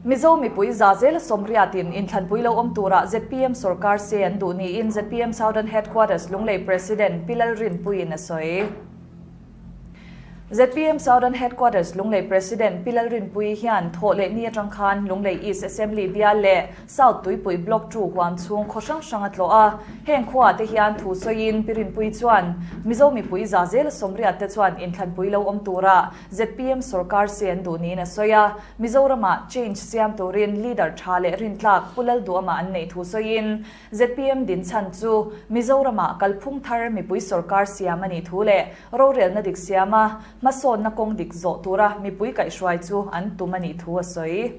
Mizo mipui zahzela sawmriatin inthlanpui lo awm turah zpm sorkar se an duh niin zpm Southern Headquarters Lunglei President Pi Lalrinpuiin a sawi. Zpm Southern Headquarters Lunglei President Pi Lalrinpuii hian thawh leh ni atang khan Lunglei East Assembly bial leh South Tuipui Block ii huam chhung khaw hrang hrang a tlawh a. Heng khuaah te hian thu sawiin Pi Rinpuii chuan Mizo mipui zahzela sawmriatte chuan inthlanpui lo awm turah zpm sorkar se an duh niin a sawi a. Mizoramah change siam turin leader tha leh rintlak Pu Lalduama an neih thu sawiin zpm din chhan chu Mizoramah kalphung thar mipui sorkar siam a nih thu leh rorelna dik siama hmasawnna kawng dik zawh tura mipui kaihhruai chu an tum a nih thu a sawi.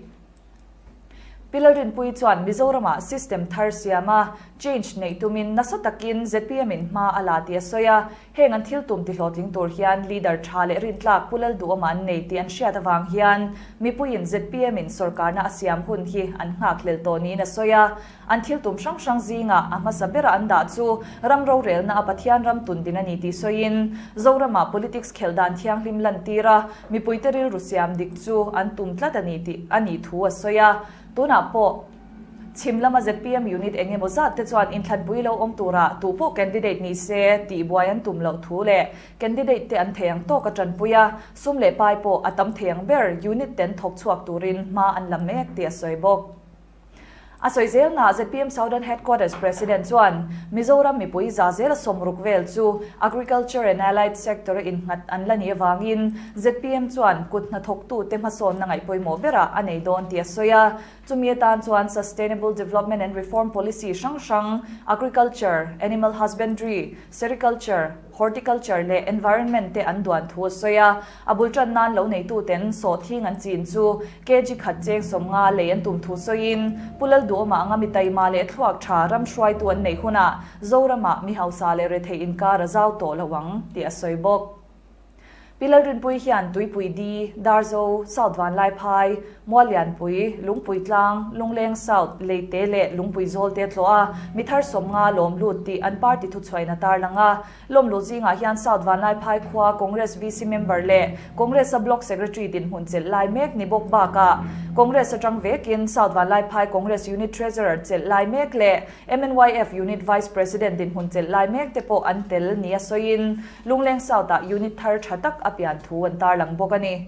Pi Lalrinpuii chuan Mizoramah system thar siama change neih tumin nasa takin zpm in hma a la tih a sawi a, Heng an thil tum tihlawhtling tur hian leader tha leh rintlak Pu Lalduhawma an nei tih an hriat avang hian mipuiin zpm in sorkarna a siam hun hi an nghakhlel tawh niin a sawi a. An thil tum hrang hrang zingah a hmasa bera an dah chu ram rorelna a Pathian ram tundin a ni tih sawiin Zoramah politics khelh dan thianghlim lantir a mipuite rilru siam dik chu an tum tlat a ni tih a nih thu a sawi a. Tunah pawh. Chhim lama zpm unit eng emaw zat te chuan inthlanpui lo awm turah tu pawh candidate ni se tih buai an tum loh thu leh candidate te an thei ang tawk a tanpui a, sum leh pai pawh a tam thei ang ber unit ten thawk chhuak turin hma an la mek tih a sawi bawk. A sawi zelnaah zpm Southern Headquarters President chuan Mizoram mipui za zela sawmruk vel chu Agriculture and Allied Sector a innghat an la nih avangin zpm chuan kut hnathawktute hmasawnna ngaihpawimawh berah a nei dawn tih a sawi a. Chumi atan chuan Sustainable Development and Reform Policy hrang hrang, Agriculture, Animal Husbandry, Sericulture, Horticulture leh Environment te an duan thu a sawi a. A bul tan nan lo neituten sawhthing an chin chu kg khat cheng 50 lei an tum thu sawiin, Pu Lalduhawma anga mi taima leh thluak tha ram hruaitu an neih hunah Zoramah mi hausa leh rethei inkar a zau tawh lo ang tih a sawi bawk. Pi Lalrinpuii hian Tuipui Di, Darzo, South Vanlaiphai, Muallianpui, Lungpui Tlang, Lungleng South, Leite leh Lungpui Zawl te a tlawh a, mi thar 50 lawm lut tih an party thuchhuain a tarlang a. Lawm luh zingah hian South Vanlaiphai khua Congress VC member leh Congress-a Block Secretary dinhmun chelh lai mek ni bawk bakah Congress atang vekin South Vanlaiphai Congress Unit Treasurer chelh lai mek leh MNYF Unit Vice President dinhmun chelh lai mek te pawh an tel nia sawiin Lungleng South-ah unit thar tha tak a pian thu an tarlang bawk a ni.